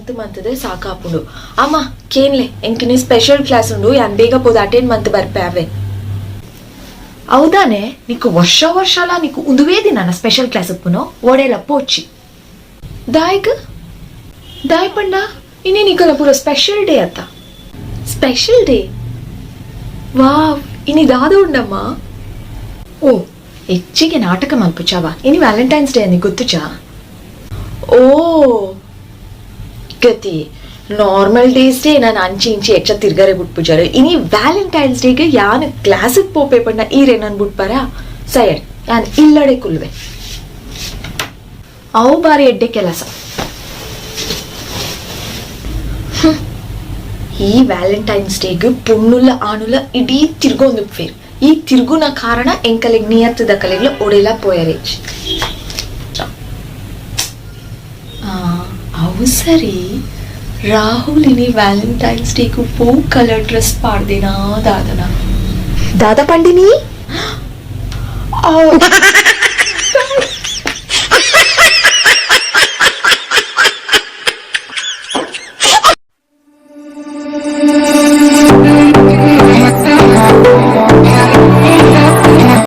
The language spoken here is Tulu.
ಮಂತ್ ಮಂತ್ದ್ ಸಾಕಾಪುಂಡು. ಅಮ್ಮ ಕೇನ್ಲೆ, ಎಂಕಿನಿ ಸ್ಪೆಷಲ್ ಕ್ಲಾಸ್ ಉಂಡು, ಯಾನ್ ಬೇಗ ಪೋದು ಅಟೆಂಡ್ ಮಂತ್ ಬರ್ಪೆ ಅವೆ. ಹೌದಾನೆ, ನಿಕ್ಕು ವರ್ಷ ವರ್ಷಲ ನಿಕ್ಕು ಉಂದುವೇ ದಿನ ಸ್ಪೆಷಲ್ ಕ್ಲಾಸ್ ಉಪ್ಪುನು, ಒಡೆಲ ಪೋಚಿ. ದಾಯೆಗ್? ದಾಯೆ ಪಂಡ ಇನಿ ನಿಕಲ ಪೂರ ಸ್ಪೆಷಲ್ ಡೇ ಅತ್ತ? Special day? ವಾವ್, ಇನಿ ದಾದ ಉಂಡಮ್ಮ? ಓ, ಹೆಚ್ಚಿಗೆ ನಾಟಕ ಮಲ್ಪುಚಾವ? ಇನಿ ವ್ಯಾಲೆಂಟೈನ್ಸ್ ಡೇ ಅಂದಿ ಗೊತ್ತುಚಾ? ಓ ಗತಿ, ನಾರ್ಮಲ್ ಡೇಸ್ ಡೇ ನಾನು ಅಂಚಿ ಇಂಚಿ ಹೆಚ್ಚ ತಿರ್ಗರೆ ಬಿಟ್ಪುಜಾರು, ಇನಿ ವ್ಯಾಲೆಂಟೈನ್ಸ್ ಡೇಗೆ ಯಾನ್ ಕ್ಲಾಸಿಗೆ ಪೋಪೆ ಪಂಡ ಈರೆ ನನ್ ಬಿಟ್ಪಾರ? ಸೈಡ್, ಯಾನ್ ಇಲ್ಲಡೆ ಕುಲ್ವೆ. ಅವು ಬಾರಿ ಎಡ್ಡೆ ಕೆಲಸ. ಈ ವ್ಯಾಲೆಂಟೈನ್ಸ್ ಡೇಗ್ ಪೊಣ್ಣುಲ ಆಣುಲ ಇಡೀ ತಿರ್ಗೊಂದುಪ್ಪೇರ್. ಈ ತಿರ್ಗುನ ಕಾರಣ ಎಂಕಲೆಗ್ ನಿಯತ್ತದ ಕಲೆಗ್ಲ ಒಡೆಲ ಪೋಯರೇಜ್. ಅವು ಸರಿ, ರಾಹುಲ್ ಇನಿ ವ್ಯಾಲೆಂಟೈನ್ಸ್ ಡೇಗ್ ಪೂ ಕಲರ್ ಡ್ರೆಸ್ ಪಾಡ್ದಿನಾ ದಾದನ? ದಾದ ಪಂಡಿನಿ?